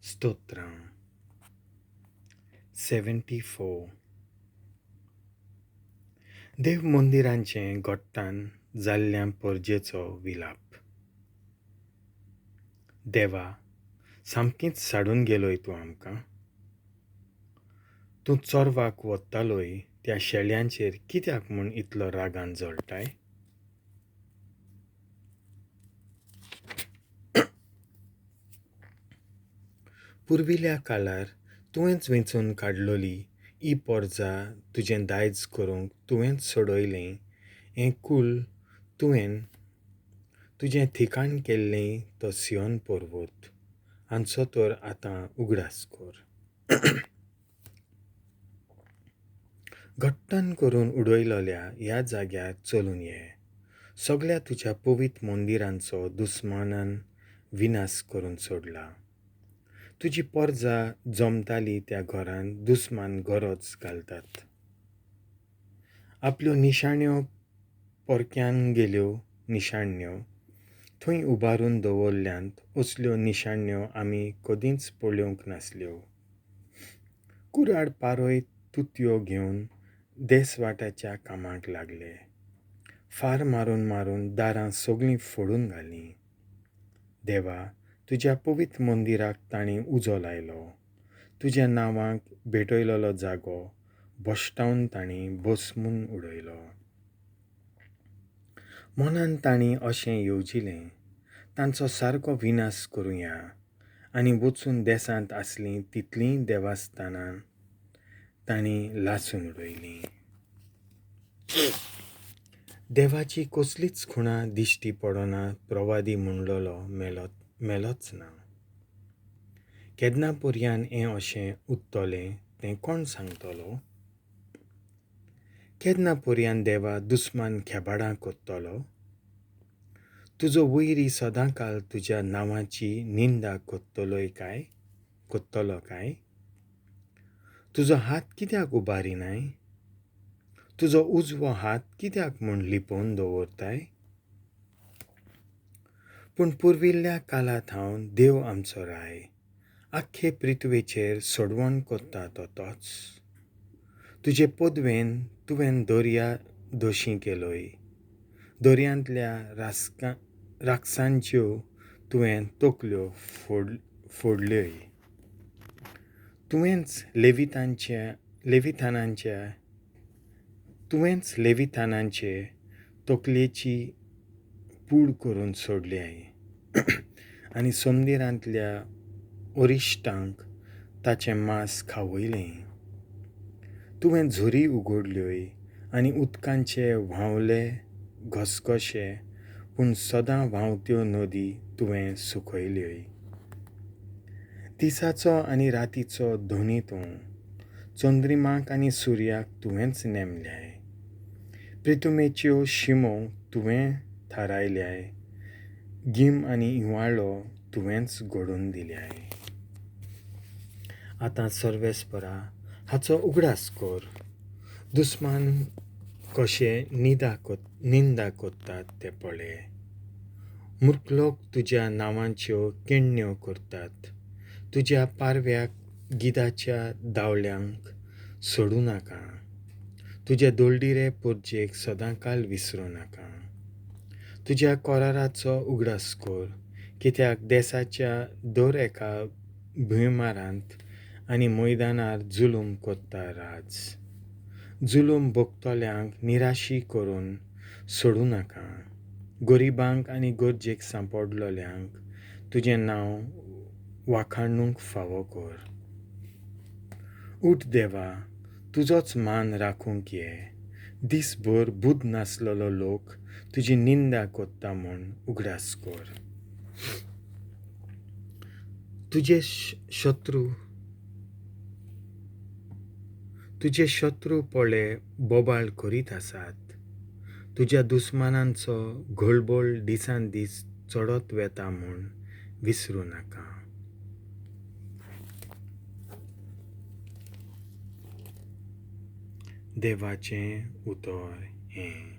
स्तोत्रां. 74. देव मंदिरांचें गोट्टान जाल्ल्या परजेचो विलाप. देवा, सामकीच साडून गेलोय तूं आमकां. तूं चोरवाक वतालोय त्या शेळ्यांचेर कित्याक म्हूण इतलो रागान जळटाय? पुर्विल्या काळार तुवेंच वेंचून काडलोली ही पोरजा तुजें दायज करूंक तुवेंच सोडयलें हें कूल तुवें तुजें ठिकाण केल्लें तो सियोन पर्वत हांचो तर आतां उगडास कर. घट्टन करून उडयलोल्या ह्या जाग्यार चलून ये. सगळ्या तुज्या पवित्र मंदिरांचो दुस्मानान विनाश करून सोडला. तुजी पोरजा जमताली त्या घरान दुस्मान गरज घालतात. आपल्यो निशाण्यो परक्यान गेल्यो निशाण्यो थंय उबारून दवरल्यांत असल्यो निशाण्यो आमी कदींच पळोवंक नासल्यो. कुराड पारय तुतयो घेवन देसवाटाच्या कामाक लागले. फार मारून मारून दारां सगळीं फोडून घालीं. देवा, तुज्या पवित्र मंदिराक तांणी उजो लायलो. तुज्या नांवाक भेटयलोलो जागो भश्टावन तांणी भस्मून उडयलो. मनान तांणी अशें येवजिलें, तांचो सारको विनाश करुया आनी वचून देसांत आसलीं तितलींय देवस्थानां तांणी लासून उडयलीं. देवाची कसलीच खुणा दिश्टी पडना प्रवादी म्हणलोलो मेलोच ना. केन्ना पर्यान हें अशें उरतलें तें कोण सांगतलो? केन्ना पर्यान देवा दुस्मान खेबाडां करतलो? तुजो वैरी सदांकाल तुज्या नांवाची निंदा करतलो काय? तुजो हात कित्याक उबारिनाय? तुजो उजवो हात कित्याक म्हूण लिपोवन दवरताय? पूण पुर्विल्ल्या काळा थावन देव आमचो राय, आख्खे पृथ्वेचेर सोडवण करता तो तोच. तुजे पदवेन तुवें दर्या दोशी केलोय. दर्यांतल्या राक्षसांच्यो तुवें तकल्यो फोडल्योय. तुवेंच लेविथानांचे तकलेची पूड करून सोडल्याय आनी समुद्रांतल्या अरिश्टांक ताचें मांस खावयलें. तुवें झरी उगडल्योय आनी उदकांचे व्हांवले घसघशे, पूण सदां व्हांवत्यो नदी तुवें सुकयल्योय. दिसाचो आनी रातीचो धनी तूं, चंद्रिमाक आनी सुर्याक तुवेंच नेमल्याय. प्रितुमेच्यो शिमो तुवें थारायल्याय. गीम आनी हिंवाळो तुवेंच घडोवन दिल्याय. आतां सर्वेस्परा, हाचो उगडास कर. दुस्मान कशे निंदा करतात ते पळय. मूर्ख लोक तुज्या नांवाच्यो केण्ण्यो करतात. तुज्या पारव्याक गिदाच्या दावल्यांक सोडूं नाका. तुज्या दोलडिरे पोरजेक सदांकाल विसरूं नाका. तुज्या कराराचो उगडास कर, कित्याक देसाच्या दर एका भुंयमारांत आनी मैदानार जुलूम करता राज. जुलूम भोगतल्यांक निराशी करून सोडूं नाका. गरिबांक आनी गरजेक सांपडलोल्यांक तुजें नांव वाखाणूंक फावो कर. उठ देवा, तुजोच मान राखूंक ये. दिसभर बुद्द नासलेलो लोक तुजी निंदा करता म्हूण उगडास कर. तुजे शत्रू पळे बोबाळ करीत आसात. तुज्या दुस्मानांचो घोळबोळ दिसान दीस चडत वेता म्हूण विसरूं नाका. देवाचें उतर हें.